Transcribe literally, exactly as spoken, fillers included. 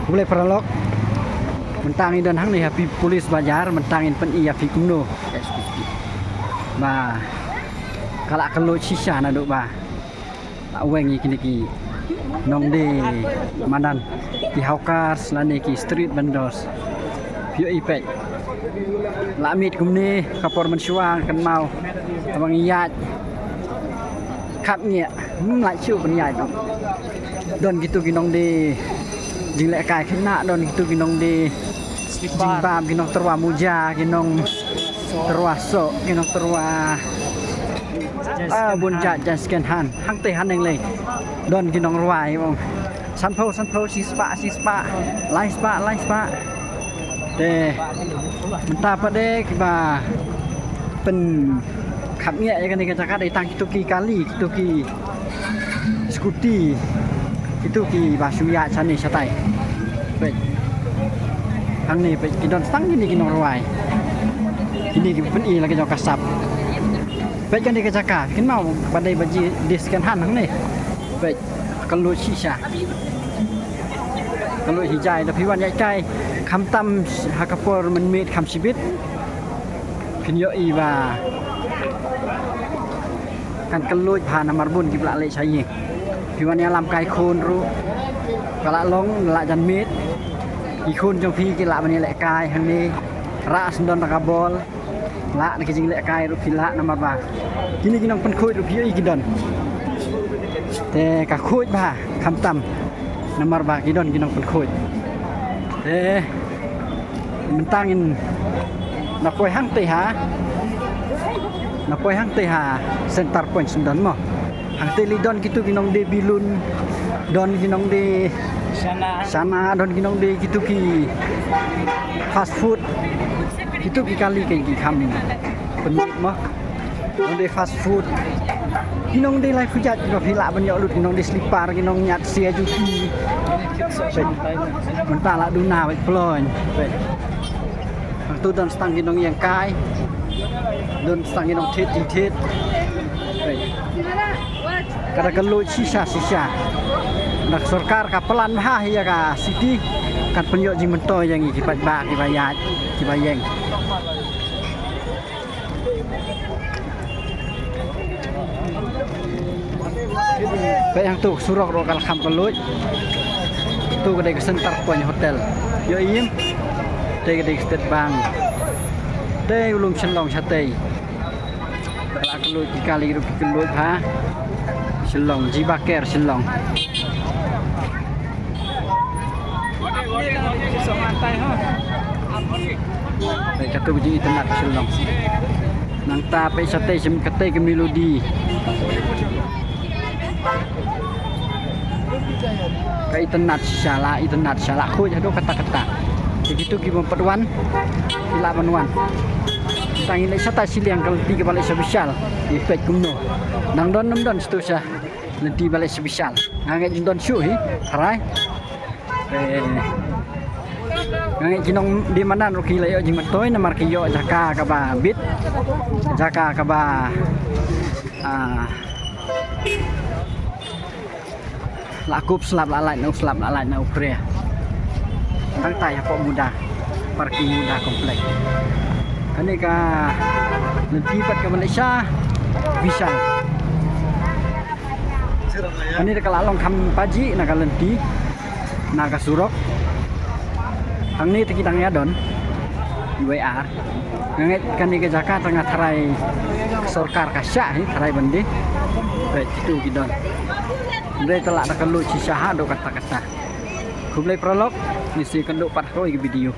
Khublei paralok. Mynta ngi don hangne ha phi Police Bazar, mynta ngin pyni ïa phi kumno ba ka la kylluid shisha naduh ba la weng ïa kine ki nongdie madan, ki hawkers lane ki street vendors. Phi ïohi, peit. La miet kumne ka por mynshuwa, kynmaw, ba ngi ïaid khapngiah, ym lah shuh ban ïaid. Don kito ki nongdie jinglehkai khynnah, don kito ki nongdie jingbam, ki nongtyrwa muja, ki nongtyrwa soh, ki nongtyrwa, ah, bun jait jait second hand. Hangtei haneng lei don ki nongrwai, ong, sanphew sanphew, shispah shispah, laispah laispah. Te mynta pat de kiba pynkhapngiah ïa kane ka jaka dei tang kito ki kali, kito ki scooty, kito kiba shu ïaid shane shatai. Peit. Hangne peit, ki don tang kine ki nongrwai. Kine kiba pyni la ka jong ka sap. Peit kane ka jaka, kynmaw ba dei ba jie second hand hangne. Peit. Kylluid shisha. Kylluid hi jai, da phi wan ïaid kai, khamtam ha ka por mynmiet kham shibit, phin ïohi ba kan kylluid bha namar bun kiba la leit sha ïing. Phi wan ïalam kai khun ruh, ka la long la janmiet. Ki khun jong phi ki lah ban ïalehkai hangne, rah syndon da ka bol. Lah da ki jinglehkai ruh phi lah namar ba kine ki nongpynkhuid ruh phi ïohi ki don. Te ka khuid bha khamtam namar ba ki don ki nongpynkhuid. Te mynta ngin na poi hangtei ha, na poi hangtei ha center point syndon mo. Hangtei lei don kito ki nongdie bilun, don ki nongdie shana, shana, don ki nongdie kito ki fast food. Kito ki kali kein ki kham pynmih mo. Nongdie fast food. Ki nongdie lai pujat kiba phi lah ban ïoh lut, ki nongdie slipper, ki nongñiat sia juti. Mynta la duna bad ploin. Hangtu don stang ki nongïengkai. Don stang ki nongthied jingthied. Ka da kylluid shisha shisha. Da ka sorkar ka plan bha hi ïa ka city, kan pynïoh jingmyntoi ïa ngi ki paidbah kiba ïaid kiba ïeng. Peit hangtu surok ruh ka la kham kylluid. Tu ka dei ka Center Point Hotel. Ïohi im. Te ka dei ka State Bank. Te u lum Shillong shatei. Ka la kylluid, ki kali ruh ki kylluid ha Shillong, Jiba Care Shillong. Peit katu ka jingitynnat Shillong. Nangta peit shatei shem katei ka Melody. Ka itynnat shisha, la itynnat shisha, la khuid haduh katta katta. Te kitu ki bym pat wan ki lah ban wan. Tang ngi leit shatai shiliang ka lynti kaba leit sha Bishal. Ngi peit kumno. Nang don nym don shatu sha lynti ba leit sha Bishal. Nga ngeit jin don shuh hi. Tharai. Eh, nga ngeit ki nongdie madan ruh ki la ïoh jingmyntoi namar ki ïoh jaka kaba bit, jaka kaba, ah, la kup slap, la lait na u slap, la lait na u phria. Tang tai hapoh Muda, parking Muda Complex. Kane ka lynti pat kaba leit sha Bishal. Kane da ka la long kham pajih na ka lynti, na ka surok. Hangne te ki dang ïa don. Wei ar. Nga ngeit kane ka jaka tang nga tharai ka sorkar ka shah hi, tharai ban die. Peit kitu ki don. Hynrei te la da ka luid shisha haduh katta katta. Khublei paralok, ngin sa ïakynduh pat ha kawei ka video.